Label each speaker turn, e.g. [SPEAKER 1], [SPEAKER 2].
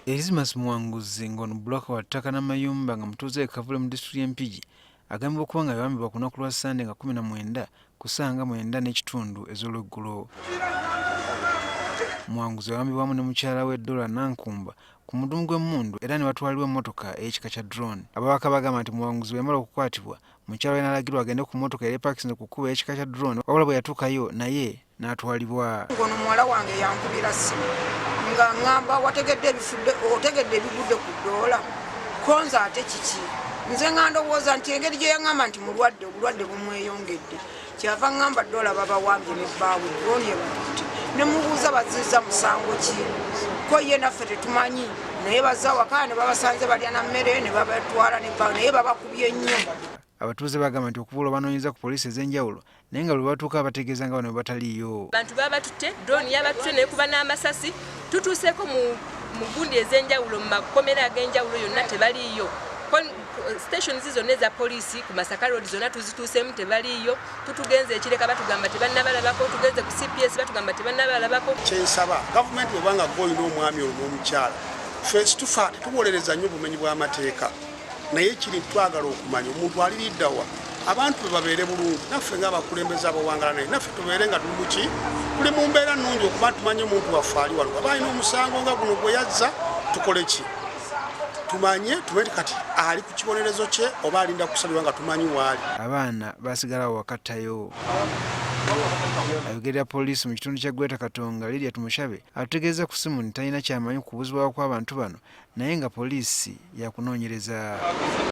[SPEAKER 1] Erasmus Muwanguzi, ng'ono bbulooka wa ttaka n'amayumba nga mutuuze e Kavule mu disitulikiti y'e Mpigi, agambibwa okuba nga yawambibwa ku lunaku lwa Ssande nga 19 ku ssaawa nga 9:30 ez'olweggulo. Muwanguzi yawambibwa wamu ne mukyala we Dora Nankumba ku mudumu gw'emmundu era ne batwalibwa emmotoka ey'ekika kya drone. Ababaka bagamba nti Muwanguzi bwe yamala okukwatibwa, mukyala we n'alagirwa agende ku mmotoka eyali epakisinze ku kkubo ey'ekika kya drone wabula bwe yatuukayo naye n'atwalibwa.
[SPEAKER 2] Ngono muwala wange yankubira ssimu nga ŋŋamba, "Wategedde ebifudde? Otegedde ebigudde ku ddoola?" Konze ate kiki? Nze nga ndowooza nti engeri gye yaŋŋamba nti mulwadde, obulwadde bumweyongedde, kyava ŋŋamba ddoola babawambye ne bbaawe, drone ebatutte. Ne mubuuza bazizza musango ki? Ko ye naffe tetumanyi, naye bazza waka ne babasanze balya na mmere ne babatwala ne bbaawe, naye babakubye nnyo.
[SPEAKER 1] Abatuuze bagamba nti okubula banoonyeza ku poliisi ez'enjawulo, naye nga lwe batuuka bategeeza nga bano bwe bataliiyo.
[SPEAKER 3] Bantu babatutte, drone yabatutte nekuba n'amasasi. Tutuuseeko mu gundi ez'enjawulo, mu makomera ag'enjawulo yonna tebaliiyo. Stations zonna eza poliisi ku Masaka Road zonna tuzituuseemu, tebaliiyo. Tutugenze ekireka, batugamba tebannabalabako. Tugenze ku CPS, batugamba tebannabalabako.
[SPEAKER 4] Kyensaba gavumenti, bwebanga gwe olina omwami olwo n'omukyala, ffe situfa tetuwolereza nnyo obumenyi bw'amateeka, naye kiri twagala okumanya omuntu aliriddawa, abantu bwe babeere bulungi, naffe ng'abakulembeze abawangala naye naffe tubeere nga tuli muki, tuli mu mbeera nnungi, okuba tumanye omuntu waffe ali wano. Aba alina omusango nga guno gwe yazza, tukole ki? Tumanye, tumanye kati ali ku kibonerezo kye oba alinda kusalirwa nga tumanyi waali.
[SPEAKER 1] Abaana basigalawo wakattayo. Ayogerera poliisi mu kitundu kya Greater Katonga, Lydia Tumushabe, atutegeeza ku ssimu nti talina kyamanyi ku kubuzibwawo kw'abantu bano, naye nga poliisi yakunoonyereza.